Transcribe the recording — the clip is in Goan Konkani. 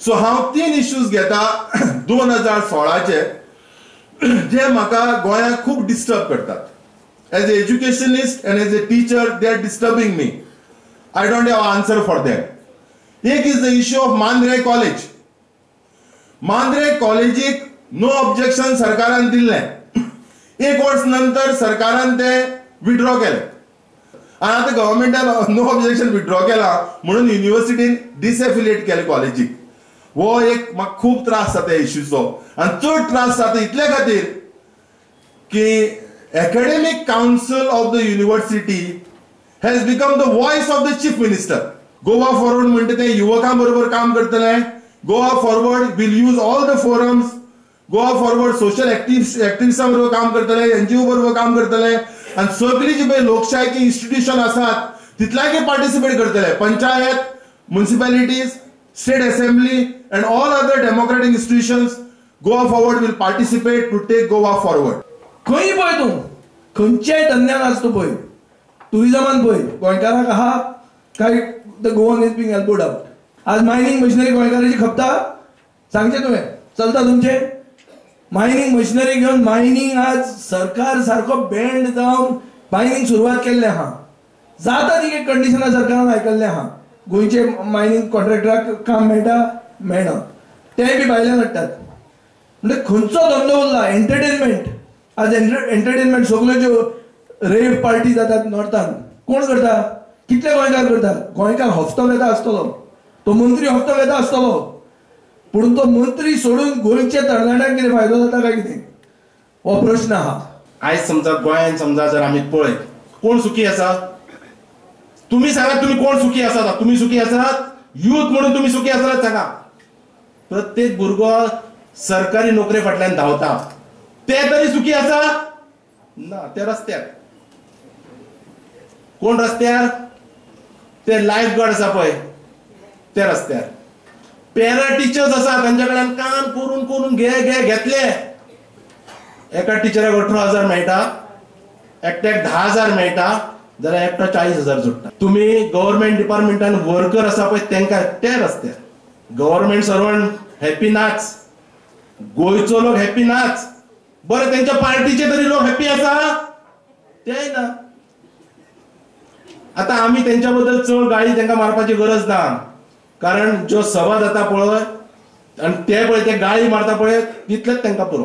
सो हांव 3 इश्यूज घेता 2016चे जे म्हाका गोंयांत खूब डिस्टर्ब करतात. As a educationist and as a teacher they are disturbing me. I don't have answer for them. एक is the issue of Mandrem college. Mandrem कॉलेजीक नो ऑब्जेक्शन सरकारान दिल्लें. एक वर्स नंतर सरकारान ते विड्रॉ केलें आनी आतां गव्हर्मेंटान नो ऑब्जेक्शन विड्रॉ केलां म्हणून युनिवर्सिटीन डिसएफिलिएट केलें कॉलेजीक. हो एक म्हाका खूब त्रास जाता ह्या इश्यूचो आनी चड त्रास जाता इतल्या खातीर की Academic Council of the university has become the voice of the chief minister. Goa Forward म्हणटा ते युवकां बरोबर काम करतले. Goa Forward will use all the forums. Goa Forward social एक्टिविस्टां बरोबर काम करतले, एनजीओ बरोबर काम करतले आनी सगळी जी पळय लोकशायची इन्स्टिट्यूशन आसात तितल्याकय पार्टिसिपेट करतले. Panchayat, municipalities, state assembly and all other democratic institutions, Goa Forward will participate to take Goa forward. खंय पळय तूं, खंयच्याय धंद्यान आस तूं पळय, टुरिजमान पळय गोंयकाराक आहा काय the Goan is being elbowed out. आज मायनींग मशिनरी गोंयकाराची खपता, सांगचें तुवें चलता तुमचें मायनींग मशिनरी घेवन मायनींग आज सरकार सारको बँड जावन मायनींग सुरवात केल्लें आहा. जाता ती एक कंडिशनां सरकारान आयकल्लें आहा. गोंयचे मायनींग कॉन्ट्रॅक्टराक काम मेळटा, मेळना, तेंय बी भायल्यान हाडटात. म्हणजे खंयचो धंदो उरला? एंटरटेनमेंट. आज एंटरटेनमेंट सगल्यो ज्यो रेव पार्टी जातात नॉर्थान, कोण करता? कितले गोंयकार करतात? गोंयकार हफ्तो वेता आसतलो, तो मंत्री हफ्तो वेता आसतलो, पूण तो मंत्री सोडून गोंयच्या तरणाट्यांक कितें फायदो जाता काय कितें, हो प्रश्न आहा. आयज समजा गोंयांत समजा जर आमी पळयत कोण सुखी आसा, तुमी सांगात, तुमी कोण सुखी आसात? तुमी सुखी आसात? यूथ म्हणून तुमी सुखी आसात सांगा. प्रत्येक भुरगो सरकारी नोकरे फाटल्यान धांवता, ते तरी सुखी आसा ना? ते रस्त्यार. कोण रस्त्यार? ते लायफ गार्ड आसा पळय ते रस्त्यार. पॅरा टिचर्स आसा तांच्या कडल्यान काम करून करून घे घे घेतले. एका टिचराक 18,000 मेळटा, एकट्याक 10,000 मेळटा, जाल्यार एकटो 40,000 जोडटा. तुमी गव्हर्मेंट डिपार्टमेंटान वर्कर आसा पळय तांकां ते रस्त्यार. गव्हर्मेंट सर्वंट हॅपी नाच, गोंयचो लोक हॅपी नाच. बरें, तेंच्या पार्टीचे तरी लोक हॅपी आसा? तेय ना. आतां आमी तेंच्या बद्दल चड गाळी तांकां मारपाची गरज ना, कारण ज्यो सभा जाता पळय आनी ते पळय ते गाळी मारता पळय तितलेच तांकां पुरो.